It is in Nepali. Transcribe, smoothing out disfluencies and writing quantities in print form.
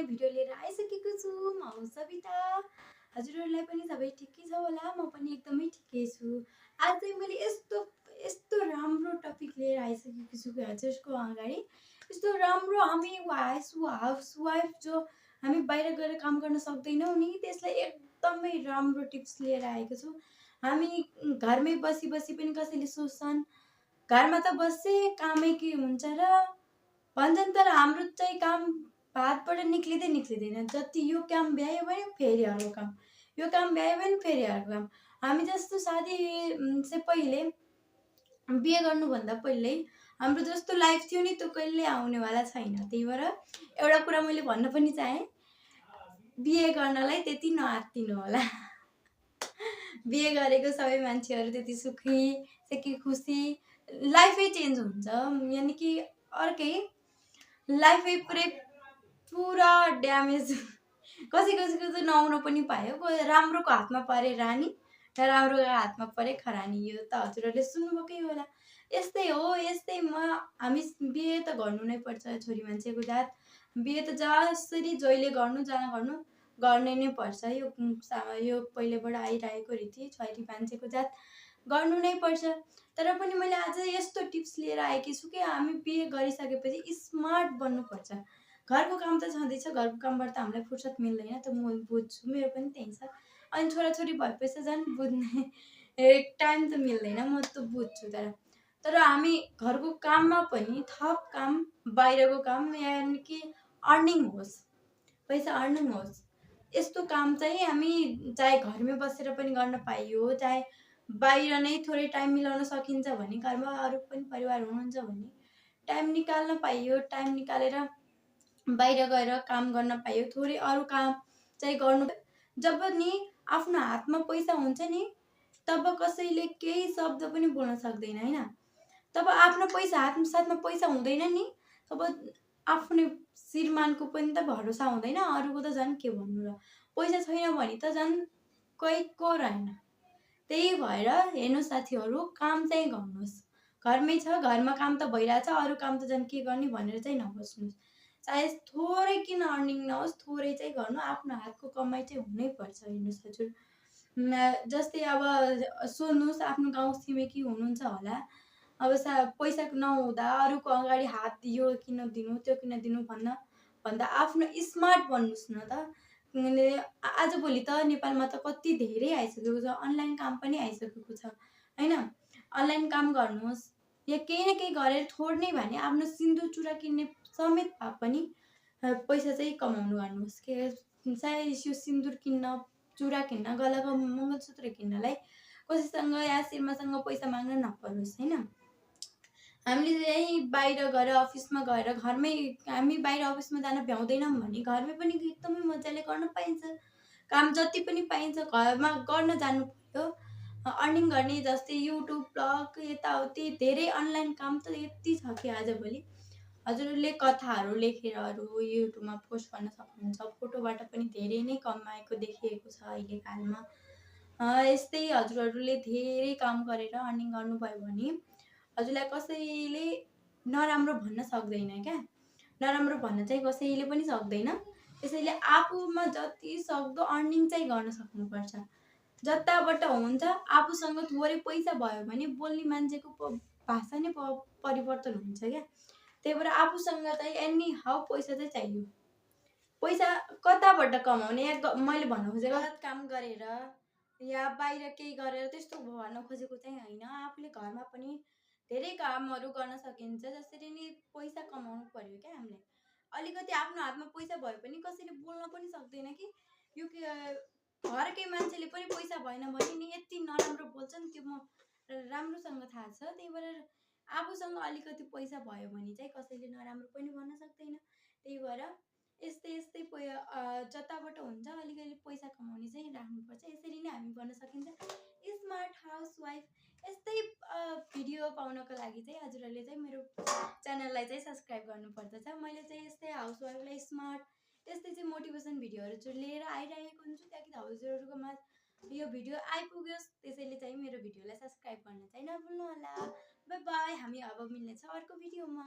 नयाँ भिडियो लिएर आइसकेको छु। म हो सबिता। हजुरहरूलाई पनि सबै ठिकै छ होला? म पनि एकदमै ठिकै छु। आज चाहिँ मैले यस्तो यस्तो राम्रो टपिक लिएर आइसकेको छु कि हजुरको अगाडि। यस्तो राम्रो हामी हाउसवाइफ जो हामी बाहिर गएर काम गर्न सक्दैनौँ नि, त्यसलाई एकदमै राम्रो टिप्स लिएर आएको छु। हामी घरमै बसी बसी पनि कसैले सोच्छन् घरमा त बस्छे कामै के हुन्छ र भन्छन्, तर हाम्रो चाहिँ काम हातबाट निक्लिँदैन। जति यो काम भ्यायो भने फेरि अर्को काम, यो काम भ्यायो भने फेरि अर्को काम। हामी जस्तो शादी से पहिले बिहे गर्नुभन्दा पहिल्यै हाम्रो जस्तो लाइफ थियो नि त्यो कहिल्यै आउनेवाला छैन। त्यही भएर एउटा कुरा मैले भन्न पनि चाहेँ, बिहे गर्नलाई त्यति नआत्तिनु होला। बिहे गरेको सबै मान्छेहरू त्यति सुखी खुसी लाइफै चेन्ज हुन्छ, यानि कि अर्कै लाइफै पुरा ड्यामेज। कसैको त नआउन पनि पायो, राम्रोको हातमा परे रानी, नराम्रोको हातमा परे खरानी। यो त हजुरहरूले सुन्नुभएकै होला। यस्तै हो, हामी बिहे त गर्नु नै पर्छ। छोरी मान्छेको जात बिहे त जसरी जहिले गर्नु जहाँ गर्नु गर्नै नै पर्छ। यो पहिलेबाट आइरहेको रीति, छोरी मान्छेको जात गर्नु नै पर्छ। तर पनि मैले आज यस्तो टिप्स लिएर आएकी छु कि हामी बिहे गरिसकेपछि स्मार्ट बन्नुपर्छ। घरको काम त छँदैछ, घरको कामबाट त हामीलाई फुर्सद मिल्दैन, त म बुझ्छु, मेरो पनि त्यही छ। अनि छोराछोरी भएपछि झन् बुझ्ने टाइम त मिल्दैन, म त बुझ्छु। तर हामी घरको काममा पनि थप काम, बाहिरको काम, यानि कि अर्निङ होस्, पैसा अर्निङ होस्, यस्तो काम चाहिँ हामी चाहे घरमै बसेर पनि गर्न पाइयो, चाहे बाहिर नै थोरै टाइम मिलाउन सकिन्छ भने, घरमा अरू पनि परिवार हुनुहुन्छ भने टाइम निकाल्न पाइयो। टाइम निकालेर बाहिर गएर काम गर्न पाइयो, थोरै अरू काम चाहिँ गर्नु। जब नि आफ्नो हातमा पैसा हुन्छ नि, तब कसैले केही शब्द पनि बोल्न सक्दैन हैन। तब आफ्नो साथमा पैसा हुँदैन नि, तब आफ्नो श्रीमानको पनि त भरोसा हुँदैन, अरूको त झन् के भन्नु र। पैसा छैन भने त झन् कोहीको रहेन। त्यही भएर हेर्नु साथीहरू, काम चाहिँ गर्नुहोस्। घरमै छ, घरमा काम त भइरहेछ, अरू काम त झन् के गर्ने भनेर चाहिँ नबस्नुहोस्। चाहे थोरै किन अर्निङ नहोस्, थोरै चाहिँ गर्नु, आफ्नो हातको कमाइ चाहिँ हुनैपर्छ। हेर्नुहोस् हजुर, जस्तै अब सोध्नुहोस्, आफ्नो गाउँ छिमेकी हुनुहुन्छ होला, अब पैसा नहुँदा अरूको अगाडि हात यो किन दिनु त्यो किन दिनु भन्दा आफ्नो स्मार्ट बन्नुहोस् न त। आजभोलि त नेपालमा त कति धेरै आइसकेको छ, अनलाइन काम पनि आइसकेको छ हैन। अनलाइन काम गर्नुहोस्, या केही न केही गरेर थोर्ने भने आफ्नो सिन्दुर चुरा किन्ने समेत भए पनि पैसा चाहिँ कमाउनु गर्नुहोस्। चाहे यो सिन्दुर किन्न, चुरा किन्न, गलाको मङ्गलसूत्र किन्नलाई कसैसँग या श्रीमासँग पैसा माग्न नपरोस् हैन। हामीले चाहिँ बाहिर गएर अफिसमा गएर हामी बाहिर अफिसमा जान भ्याउँदैनौँ भने घरमै पनि एकदमै मजाले गर्न पाइन्छ। काम जति पनि पाइन्छ घरमा गर्न जानु पर्यो। अर्निङ गर्ने जस्तै युट्युब, ब्लग, यताउति धेरै अनलाइन काम त यति छ कि आजभोलि हजुरहरूले कथाहरू लेखेर युट्युबमा पोस्ट गर्न सक्नुहुन्छ। फोटोबाट पनि धेरै नै कमाएको देखिएको छ अहिलेकालमा। यस्तै हजुरहरूले धेरै काम गरेर अर्निङ गर्नुभयो भने हजुरलाई कसैले नराम्रो भन्न सक्दैन क्या। नराम्रो भन्न चाहिँ कसैले पनि सक्दैन। त्यसैले आफूमा जति सक्दो अर्निङ चाहिँ गर्न सक्नुपर्छ। जताबाट हुन्छ, आफूसँग थोरै पैसा भयो भने बोल्ने मान्छेको भाषा नै परिवर्तन हुन्छ क्या। त्यही भएर आफूसँग चाहिँ एनी हाउ पैसा चाहिँ चाहियो। पैसा कताबाट कमाउने, या मैले भन्न खोजेको गलत काम गरेर या बाहिर केही गरेर त्यस्तो भन्न खोजेको चाहिँ होइन। आफूले घरमा पनि धेरै कामहरू गर्न सकिन्छ, जसरी नि पैसा कमाउनु पर्यो क्या हामीले। अलिकति आफ्नो हातमा पैसा भए पनि कसैले बोल्न पनि सक्दैन कि यो घरकै मान्छेले पनि पैसा भएन भने नि यति नराम्रो बोल्छन्, त्यो म राम्रोसँग थाहा छ। त्यही भएर आफूसँग अलिकति पैसा भयो भने चाहिँ कसैले नराम्रो पनि भन्न सक्दैन। त्यही भएर यस्तै जताबाट हुन्छ अलिकति पैसा कमाउने चाहिँ राख्नुपर्छ। यसरी नै हामी गर्न सकिन्छ स्मार्ट हाउसवाइफ। यस्तै भिडियो पाउनको लागि चाहिँ हजुरहरूले चाहिँ मेरो च्यानललाई चाहिँ सब्सक्राइब गर्नुपर्दछ। मैले चाहिँ यस्तै हाउसवाइफलाई स्मार्ट यस्तै चाहिँ मोटिभेसन भिडियोहरू चाहिँ लिएर आइरहेको हुन्छु, ताकि हजुरहरूकोमा यो भिडियो आइपुग्योस्। त्यसैले चाहिँ मेरो भिडियोलाई सब्सक्राइब गर्न चाहिँ नभुल्नु होला। बाई बाई, हामी अब मिल्नेछ अर्को भिडियोमा।